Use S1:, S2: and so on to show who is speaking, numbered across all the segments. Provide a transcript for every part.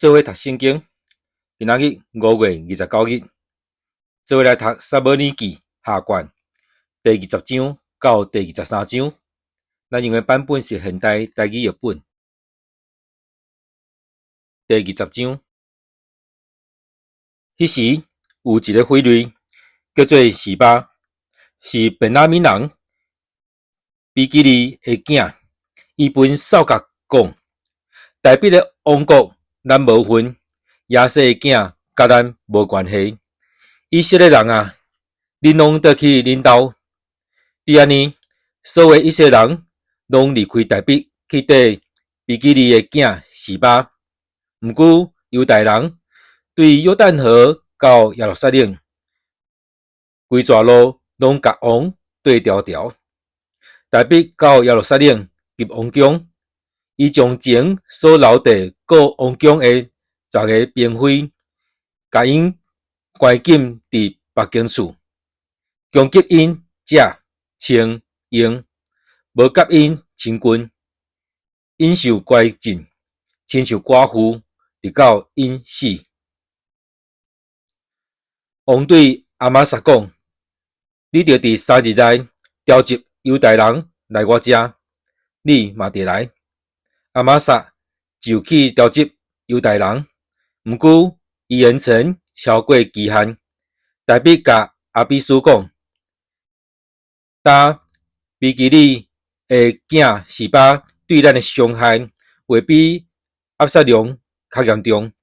S1: 做伙讀聖經，今仔日5月29日，做伙來讀撒母耳記下卷第二十章到第二十三章。咱用的版本是現代台語譯本。第二十章，彼時有一个匪類，叫做示巴，是便雅憫人比基利的囝。伊分掃格講：大衛的王國咱無份，耶西的囝佮咱無關係。以色列人啊，恁攏倒去恁兜。對按呢，所有以色列人攏離開大衛去綴比基利的囝示巴。毋過猶大人對約旦河到耶路撒冷，規逝路攏共王綴牢牢。大衛到耶路撒冷入王宮，伊將前所留佇顧王宮的十个嬪妃，共𪜶關禁佇別間厝，供給𪜶食、穿、用，無佮𪜶親近。𪜶受關禁，親像寡婦，直到𪜶死。王對亞瑪撒講：你著佇3日內召集猶大人來我遮，你嘛著來。亞瑪撒就去召集猶大人，毋過伊延遲超過期限。大衛共亞比篩講：今比基利的囝示巴對咱的傷害，會比押沙龍較嚴重。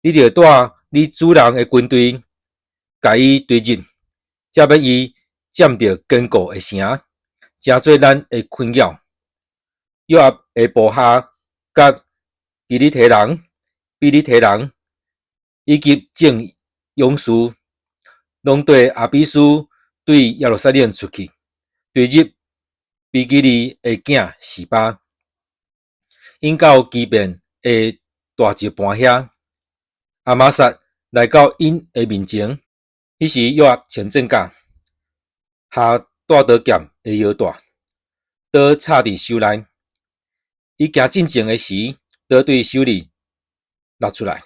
S1: 你著帶你主人的軍隊，共伊對入，才欲伊佔著堅固的城，成做咱的困擾。約押的部下佮基利提人、庇哩提人以及眾勇士，攏綴亞比篩對耶路撒冷出去，追入比基利的囝示巴，𪜶到基遍的大石盤遐，亞瑪撒來到𪜶的面前。彼時約押穿戰甲，下帶刀劍的腰帶，刀插佇袖內。伊行進前的時，刀對袖裡落出來。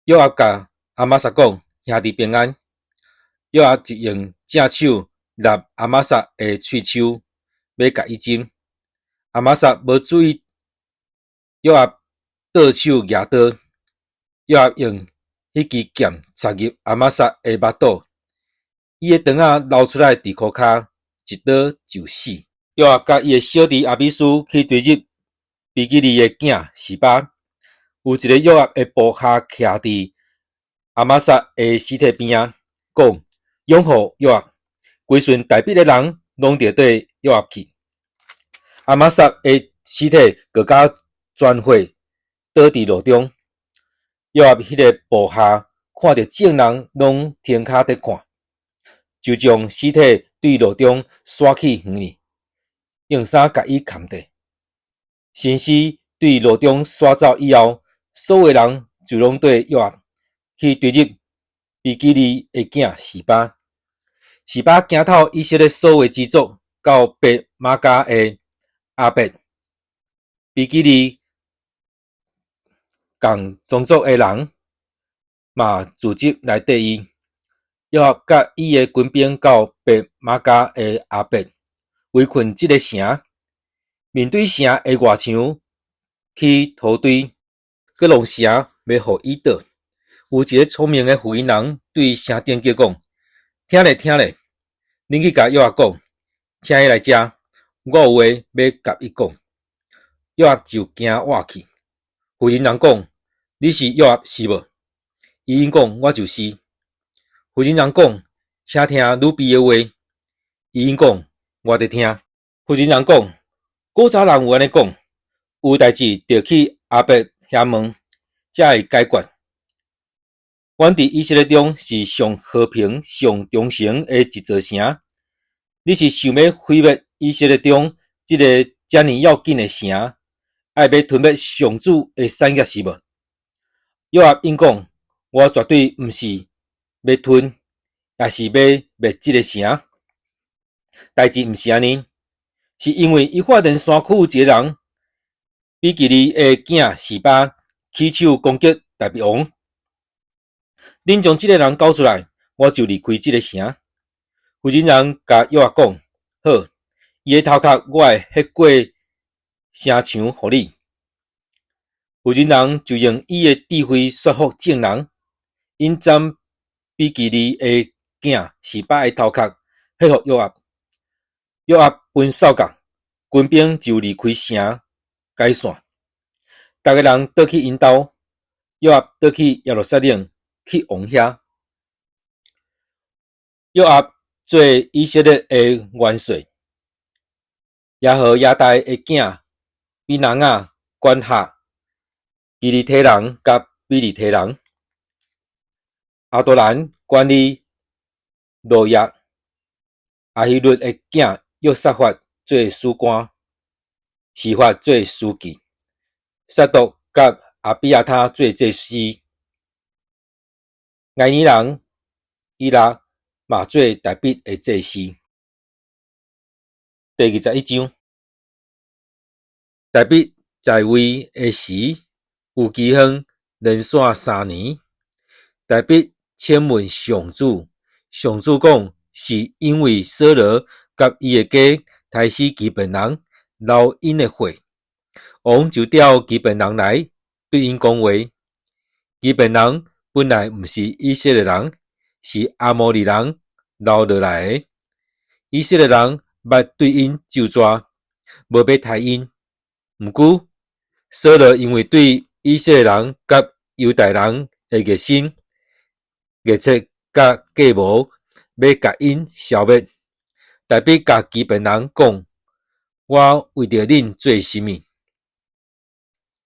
S1: 約押共亞瑪撒講：兄弟平安。約押就用正手擸亞瑪撒的喙鬚，欲共伊針。亞瑪撒無注意，約押倒手舉刀，約押用彼支劍插入亞瑪撒的腹肚，伊的腸仔流出來佇塗跤，一刀就死。約押佮伊的小弟亞比篩去追入比基利的囝示巴，有一个約押的部下徛佇亞瑪撒的屍體邊仔，講：擁護約押，歸順大衛的人攏著綴約押去。亞瑪撒的屍體閣較全血倒佇路中。約押彼个部下看著眾人攏停跤佇看，就將屍體對路中徙去遠去，用衫共伊崁著。身屍對路中徙走以後，所有人就攏綴約押去追入比基利的囝示巴。示巴驚透以色列所有支族到伯瑪迦的亞伯，比基利仝宗族的人嘛組織來綴伊。約押佮伊的軍兵到伯瑪迦的亞伯，圍困這个城，面對城的外牆起土堆，閣弄城欲予伊倒。有一个聰明的婦人人對城頂叫講：聽咧聽咧，恁去共約押講，請伊來遮，我有話欲共伊講。約押就驚倚去。婦人人講：你是約押是無？伊應講：我就是。婦人人講：請聽女婢的話。伊應講：我佇聽。婦人人講：古早人有按呢講，有代誌著去亞伯遐問，才會解決。阮佇以色列中是上和平、上忠誠的一座城。你是想欲毀滅以色列中這个遮爾要緊的城，愛欲吞滅上主的產業是無？約押應講：我絕對毋是欲吞，抑是欲滅這个城。代誌毋是按呢，是因為以法蓮山區有一个人，比基利的囝示巴，起手攻擊大衛王。恁將這个人交出來，我就離開這个城。非利士人共約押講：好，伊的頭殼我會彼過城牆予你。非利士人就用伊的智慧說服眾人，𪜶斬比基利的囝示巴的頭殼，彼予約押。約押分掃角，軍兵就離開城解散。逐个人倒去𪜶兜，約押倒去耶路撒冷去王遐。約押做以色列的元帥，耶何耶大的囝比拿雅管轄基利提人佮比利提人，亞多蘭管理羅亞，亞希律的囝約沙法做史官，示法做書記，撒督佮亞比亞他做祭司，璦尼人以拉嘛做大衛的祭司。第21章，大衛在位的時，有饑荒連續3年。大衛請問上主，上主講是因為掃羅佮伊的家刣死基遍人，流𪜶的血。王就調基遍人來對𪜶講話。基遍人本來毋是以色列人，是亞摩利人留落來的。以色列人捌對𪜶咒詛，無欲刣𪜶。毋過，掃羅因為對以色列人佮猶大人的熱心、熱切佮計謀，欲共𪜶消滅。大衛共基遍人講：我為著恁做啥物？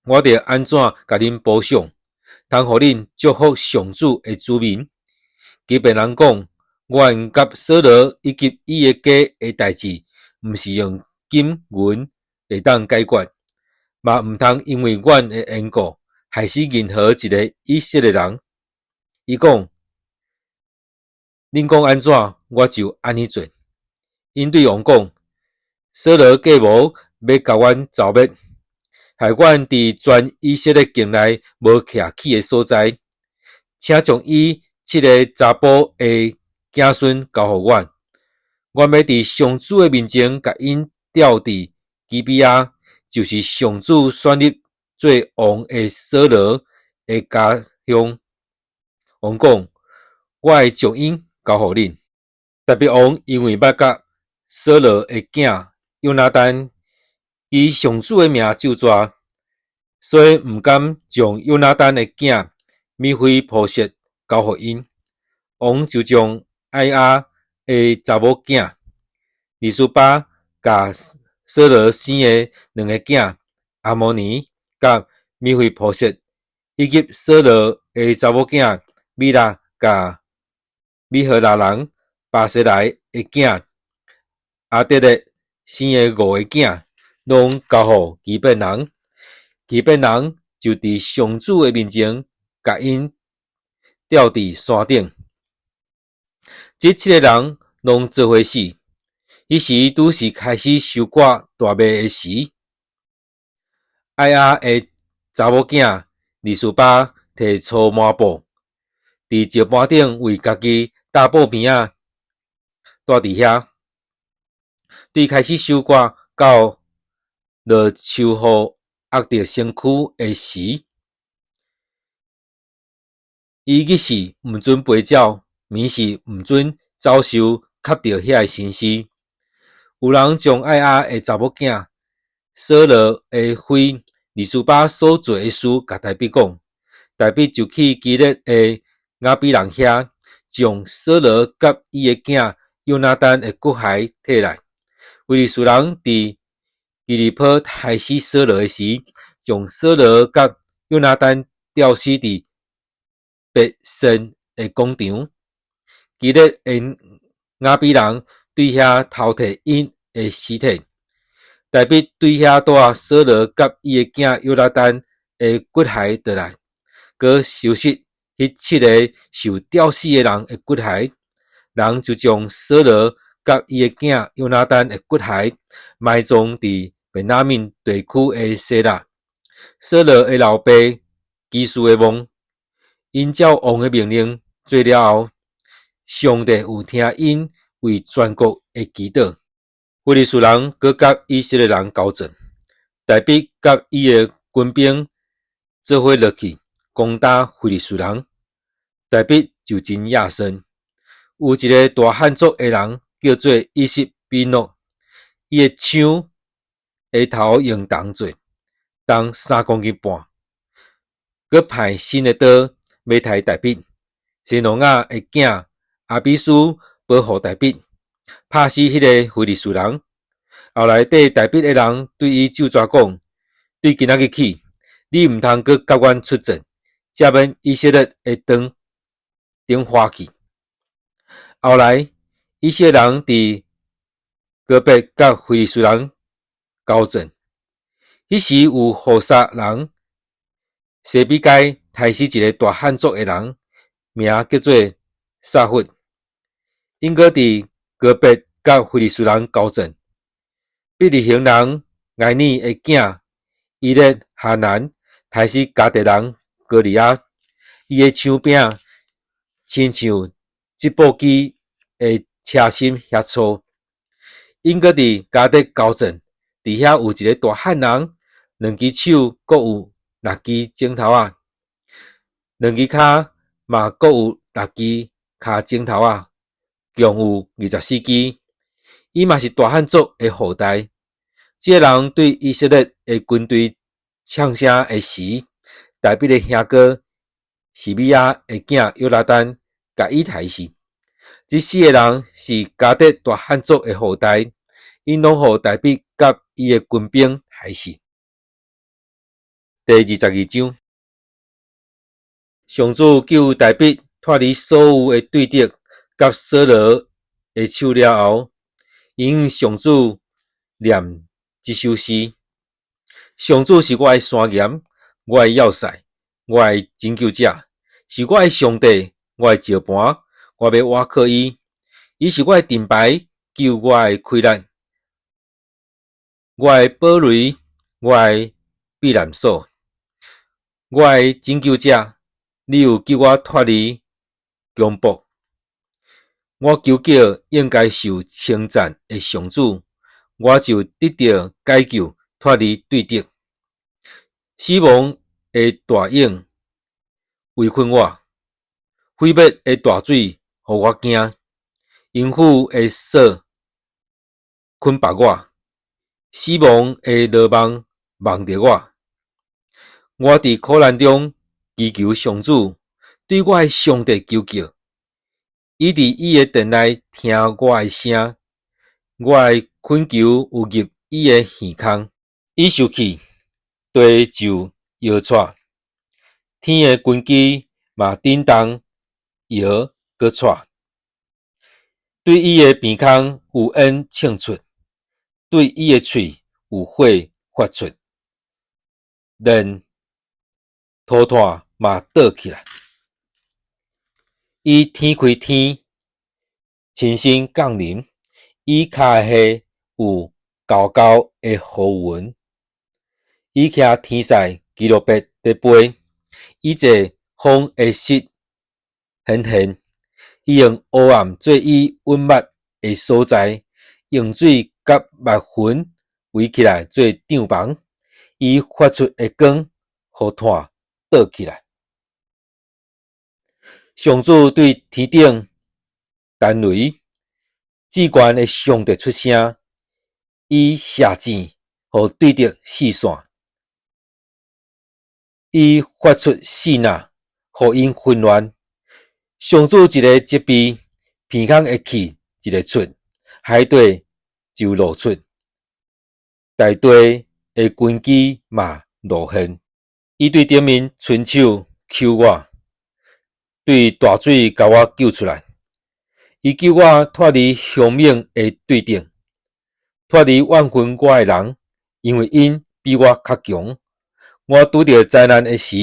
S1: 我著按怎共恁補償，通予恁祝福上主的子民？基遍人講：阮佮掃羅以及伊的家的代誌，毋是用金銀會當解決，嘛毋通因為阮的緣故，害死任何一个以色列人。伊講：恁講按怎，我就按呢做。𪜶對王講：掃羅計謀欲共阮誅滅，害阮佇全以色列境內無徛起的所在，請將伊七个查埔的囝孫交予阮，阮欲佇上主的面前，共𪜶吊佇基比亞，就是上主選立做王的掃羅的家鄉。王講：我會將𪜶交予恁。大衛王因為捌佮掃羅的囝約拿單以上主的名咒詛，所以毋敢將約拿單的囝米非波設交予𪜶。王就將愛亞的查某囝利斯巴，佮掃羅生的兩个囝阿摩尼佮米非波設，以及掃羅的查某囝米辣佮米何拉人巴西萊的囝亞得列生的五个囝，攏交予基遍人。基遍人就佇上主的面前，共𪜶吊佇山頂。這七个人攏做伙死。彼時拄是開始收割大麥的時，愛亞的查某囝利斯巴提粗麻布，佇石盤頂為家己搭布棚仔，蹛佇遐。對開始收割到落秋雨壓著身軀的時，伊日時毋准飛鳥，暝時毋准走獸磕著遐个身屍。有人將愛亞的查某囝掃羅的妃利斯巴所做的事，共大衛講。大衛就去基列的雅比人遐，將掃羅佮伊的囝約拿單的骨骸提來。非利士人佇基利波刣死掃羅的時，將掃羅佮約拿單吊死佇別善的廣場。基列的雅比人對遐偷提𪜶的屍體。大衛對遐帶掃羅佮伊的囝約拿單的骨骸倒來，閣收拾彼七個受吊死的人的骨骸。人就將掃羅佮伊的囝約拿單的骨骸埋葬佇便雅憫地區的西拉。掃羅的老爸奇事的夢。𪜶照王的命令做了後，上帝有聽𪜶為全國的祈禱。非利士人閣佮以色列人交戰，大衛佮伊的軍兵做伙落去攻打非利士人，大衛就真野算。有一个大漢族的人叫做伊實比諾，伊的槍的頭用銅做，重3公斤半，閣派新的刀欲刣大衛。西羅亞的囝亞比書保護大衛，拍死彼个非利士人。後來綴大衛的人對伊咒詛講：對今仔日起，你毋通閣佮阮出戰，才免以色列的腸頂花去。後來，以色列人佇戈別佮非利士人交戰，彼時有戶撒人西比該刣死一个大漢族的人，名叫做撒弗。𪜶閣佇戈別佮非利士人交戰，伯利恆人睚耳的囝以勒哈難刣死迦特人歌利亞，伊的槍柄親像織布機的車芯遐粗。𪜶閣佇迦特交戰，佇遐有一个大漢人，兩支手閣有六支指頭仔，兩支跤嘛閣有六支跤指頭仔，共有24支。伊嘛是大漢族的後代。這个人對以色列的軍隊嗆聲的時，大衛的兄哥示米亞的囝約拿單共伊刣死。這四个人是迦特大漢族的後代，𪜶攏予大衛佮伊的軍兵刣死。第22章，上主救大衛脫離所有的對敵佮掃羅的手了後，伊向上主念這首詩：上主是我的山岩，我的要塞，我的拯救者，是我的上帝，我的石磐，我欲倚靠伊。伊是我的盾牌，救我的氣力，我的堡壘，我的避難所，我的拯救者。你有救我脫離強暴。我求叫應該受稱讚的上主，我就得著解救，脫離對敵。死亡的大湧圍困我，毀滅的大水予我驚，陰府的索捆縛我，死亡的羅網網著我。我佇苦難中祈求上主，對我的上帝求叫。伊佇伊的殿內聽我的聲，我的懇求有入伊的耳空。伊受氣，地就搖掣，天的根基嘛震動搖閣掣。對伊的鼻孔有煙衝出，對伊的喙有火發出，連塗炭嘛倒起來。伊展開天，親身降臨，伊跤下有厚厚的烏雲。伊徛天使基路伯佇飛，伊坐風的膝顯現。伊用黑暗做伊隱密的所在，用水佮密雲圍起來做帳篷。伊發出的光，予炭倒起來。上主對天頂彈雷，至懸的上帝出聲，伊射箭，予對敵四散。伊發出爍爁，予𪜶混亂。上主一个責備，鼻孔的氣一个出，海底就露出，大地的根基嘛露現。伊對頂面伸手抾我，對大水共我救出來。伊救我脫離兇猛的對敵，脫離怨恨我的人，因為𪜶比我較強。我拄著災難的時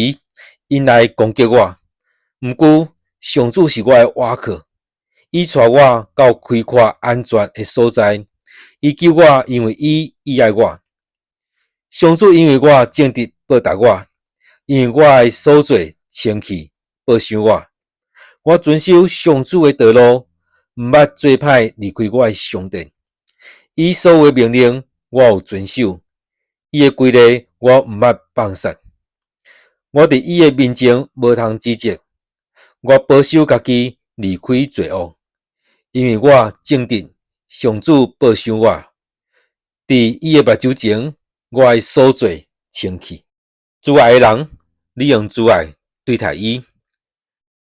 S1: ，𪜶來攻擊我。毋過上主是我的倚靠，伊帶我到開闊安全的所在。伊救我，因為伊愛我。上主因為我正直報答我，因為我的所做清氣報賞我。我遵守上主的道路，毋捌做歹離開我的上帝。伊所有的命令，我有遵守；伊的規例，我毋捌放殺。我佇伊的面前無通指責。我保守家己離開罪惡，因為我正直，上主報賞我。佇伊的目睭前，我的所做清氣。慈愛的人，你用慈愛對待伊；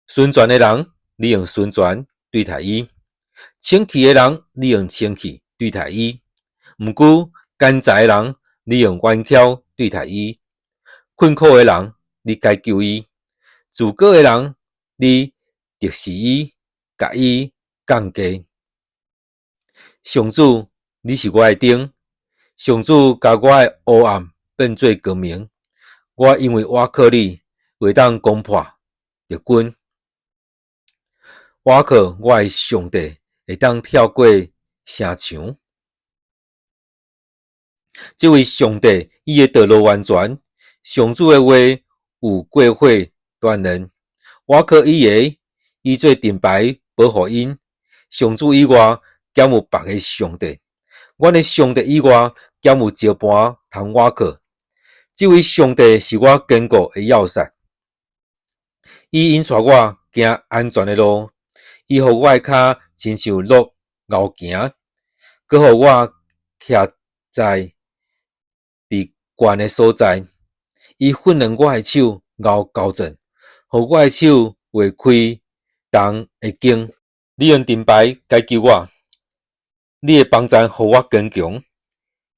S1: 純全的人，你用純全對待伊；清氣的人，你用清氣對待伊。毋過奸詐的人，你用乖巧對待伊；困苦的人，你解救伊；自高的人，你敵視伊，共伊降低。上主，你是我的燈，上主共我的黑暗變做光明。我因為倚靠你，會當攻破敵軍。倚靠我的上帝，會當跳過城牆。這位上帝，伊的道路完全，上主的話有過火鍛煉。倚靠伊的，伊做盾牌保護𪜶。上主以外，敢有別个上帝？阮的上帝以外，敢有石磐通倚靠？這位上帝是我堅固的要塞，伊引帶我行安全的路，伊予我的跤親像鹿𠢕行，閣予我徛在佇懸的所在。伊訓練我的手𠢕交戰，予我的手劃開銅的弓。你用盾牌解救我，你的幫贊予我堅強，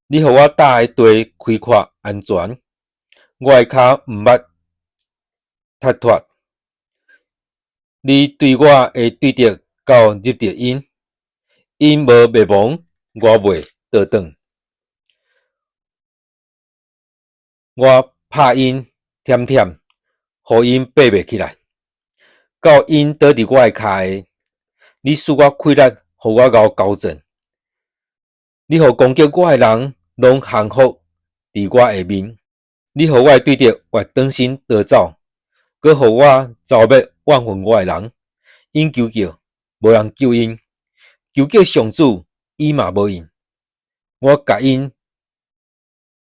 S1: 你予我踏的地開闊安全。我的跤毋捌踢脫，你對我的對敵到入著𪜶，𪜶無滅亡，我袂倒轉。我拍𪜶忝忝，予𪜶爬袂起來，到𪜶倒佇我的跤下。你賜我氣力，予我𠢕交戰。你予攻擊我的人攏降服佇我下面。你予我的對敵越轉身逃走，閣予我剿滅怨恨我的人。𪜶求叫，無人救𪜶；求叫上主，伊嘛無應。我共𪜶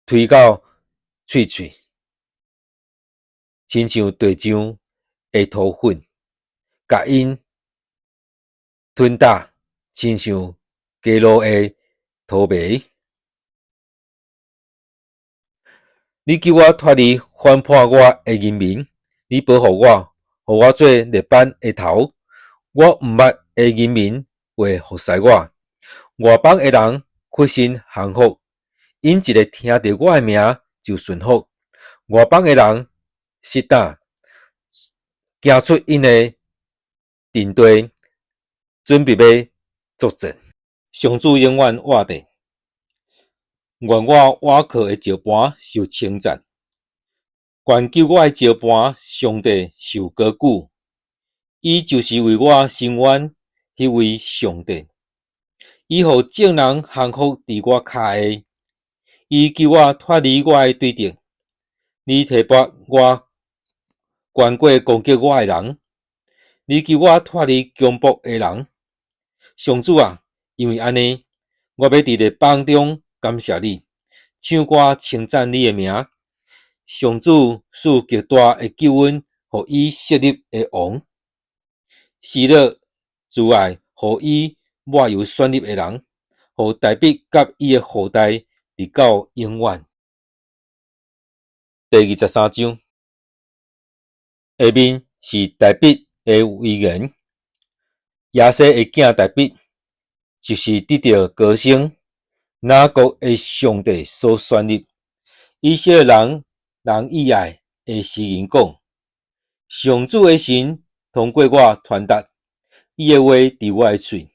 S1: 推到碎碎，親像地上的塗粉；共𪜶吞打，親像街路的塗糜。你救我脫離反叛我的人民，你保護我，予我做列班的頭。我毋捌的人民會服侍我，外邦的人屈身降服，𪜶一个聽著我的名就順服。外邦的人失膽，行出𪜶的陣地，準備欲作戰。上主永遠活著。願我倚靠的石磐受稱讚，願救我的石磐上帝受高舉。伊就是為我伸冤彼位上帝，伊予眾人降服佇我跤下，伊救我脫離我的對敵。你提拔我懸過攻擊我的人，你救我脫離強暴的人。上主啊，因為按呢，我欲佇列邦中感謝你，唱歌稱讚你的名。上主賜極大的救恩，予伊設立的王，喜樂慈愛，予伊抹油選立的人，予大衛佮伊的後代，直到永遠。第23章，下面是大衛的遺言。耶西的囝大衛，就是得著高升，雅各的上帝所選立，以色列人人以愛的詩人講：上主的神通過我傳達，伊的話佇我的喙。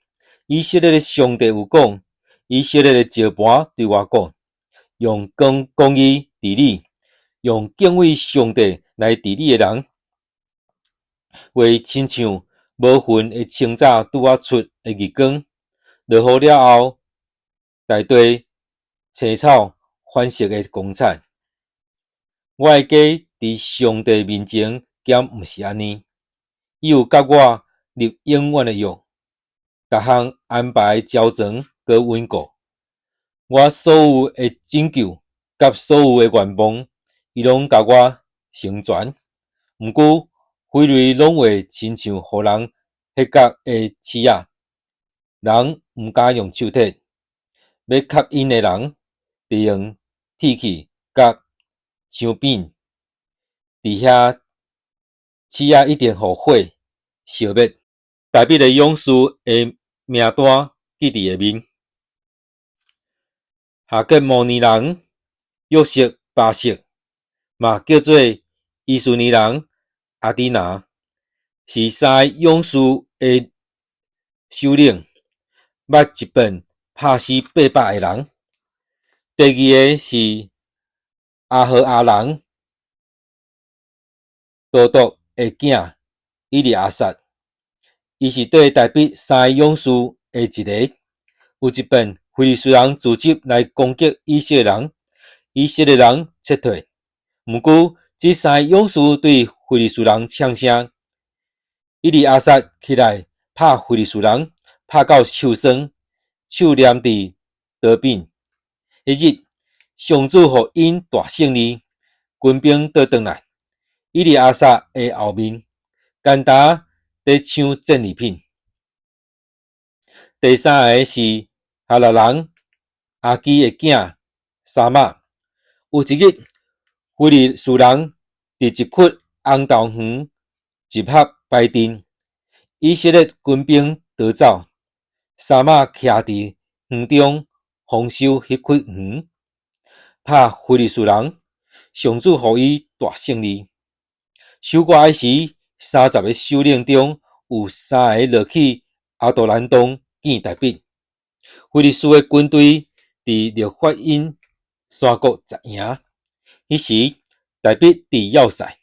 S1: 以色列的上帝有講，以色列的石磐對我講：用公義治理，用敬畏上帝來治理的人，會親像無雲的清早拄仔出的日光，落雨了後，大地青草反色的光彩。我的家佇上帝面前敢毋是按呢？伊有佮我立永遠的約，各項安排周全閣穩固。我所有的拯救佮所有的願望，伊攏共我成全。毋過匪類攏會親像予人彼角的刺仔，人毋敢用手提。欲磕𪜶的人，得用鐵器佮槍柄。佇遐刺仔一定予火燒滅。大衛的勇士的名單記佇下面。哈革摩尼人約實巴設，嘛叫做伊斯尼人亞底拿，是三个勇士的首領，捌一笨拍死800个人。第二个是亞何亞人多多的囝以利亞撒，伊是綴大衛三个勇士的一个。有一遍，非利士人組織來攻擊以色列人，以色列人撤退。毋過，這三個勇士對非利士人嗆聲。以利亞撒起來拍非利士人，拍到手酸，手黏佇刀柄。彼日，上主予𪜶大勝利，軍兵倒轉來。以利亞撒的後面，干焦佇搶戰利品。第三个是哈拉人亞基的囝沙瑪。有一日，非利士人佇一窟紅豆園集合排陣，以色列軍兵逃走。沙瑪徛佇園中防守彼窟園，拍非利士人，上主予伊大勝利。收割時，30个首領中有三个落去亞杜蘭洞見大衛。非利士的軍隊佇勒法因山谷紮營，彼時大衛佇要塞。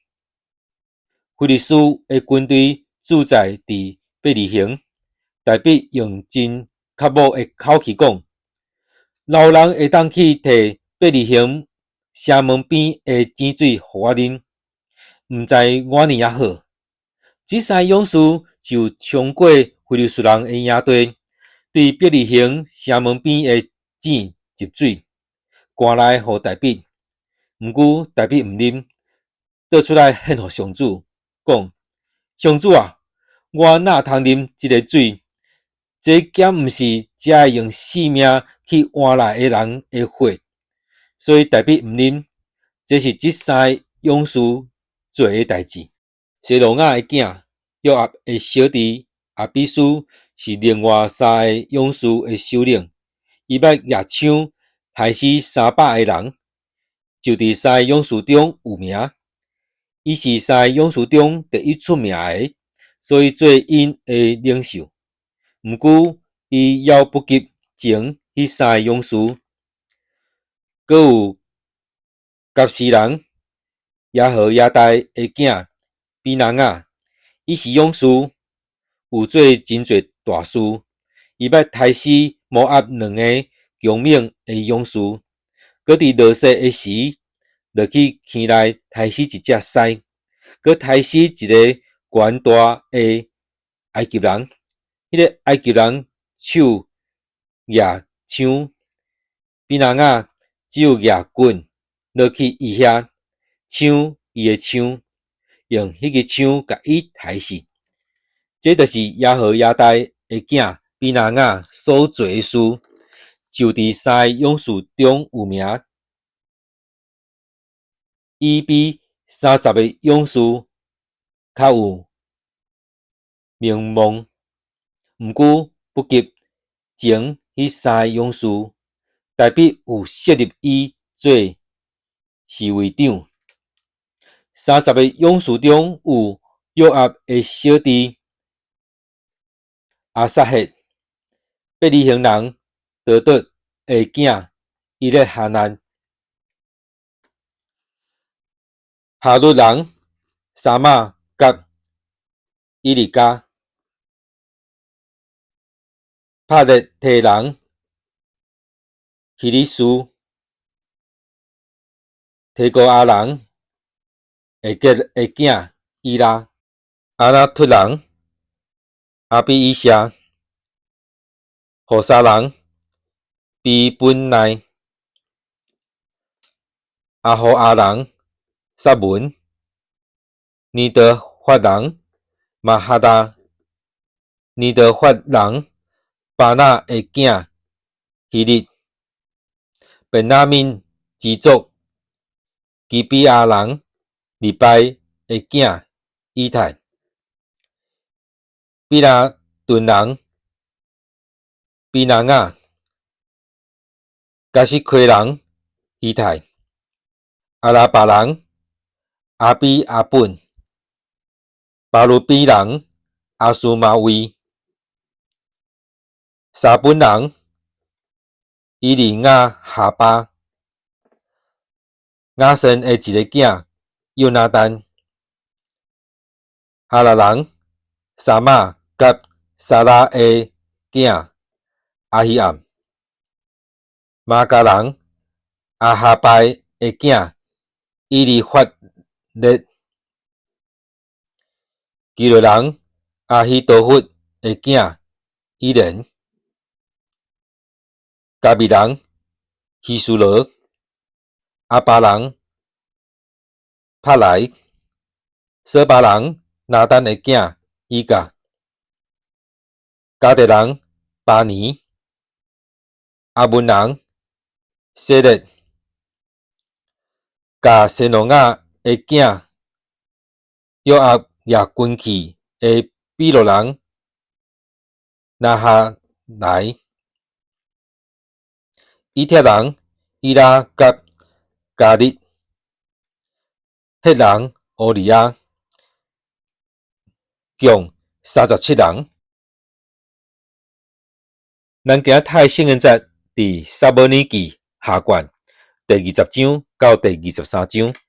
S1: 非利士的軍隊駐紮佇伯利恆。大衛用真較武的口氣講：偌人會當去提伯利恆城門邊的井水予我啉？毋知我爾仔好。這三個勇士就衝過非利士人的營地，對伯利恆城門邊的井入水，攑來予大衛。毋過大衛毋啉，倒出來獻予上主，講：上主啊，我哪通啉這个水？這敢毋是遮个用性命去換來的人的血？所以大衛毋啉。這是這三个勇士做的代誌。西羅亞的囝約押的小弟亞比書是另外三个勇士的首領，伊捌舉槍刣死300个人，就佇三个勇士中有名。伊是三个勇士中第一出名的，所以做𪜶的領袖。毋過伊猶不及前彼三个勇士。閣有甲示人耶何耶大的囝比拿雅，伊是勇士，有做真濟大事。伊捌刣死摩押兩个強猛的勇士，閣佇落雪的時，落去坑內刣死一隻獅，閣刣死一个懸大的埃及人。彼个埃及人手舉槍，比拿雅只有舉棍落去伊遐搶伊的槍，用彼个槍共伊刣死。這就是耶何耶大的囝比拿雅所做的事，就佇三个勇士中有名。伊比30个勇士較有名望，毋過不及前彼三个勇士。大衛有設立伊做侍衛長。30个勇士中有約押的小弟亞撒黑、伯利恆人多得的囝伊勒哈難、哈律人沙瑪佮以利加、帕列提人希利斯、提哥亞人會結的囝以拉，亞拿突人亞比以謝，戶沙人比本奈，亞何亞人撒文，尼多法人瑪哈達，尼多法人巴拿的囝希律，便雅憫支族基比亞人利拜的囝以太，比拉頓人比拿雅，迦實溪人希太，亞拉巴人亞比阿本，巴魯比人亞斯瑪威，沙本人以利亞哈巴，亞森的一个囝約拿單，哈拉人沙瑪佮沙拉的囝亞希暗，瑪迦人亞哈拜的囝以利法列，基洛人亞希多弗的囝以連，迦密人希斯羅，亞巴人帕萊，掃巴人拿單的囝以甲，迦得人巴尼，亞捫人洗列，共西挪亞的囝約押掠軍去的比羅人拿哈萊，以帖人以拉佮迦勒，赫人烏利亞，共37人。咱今仔讀的聖經節佇撒母耳記下卷第20章到第23章。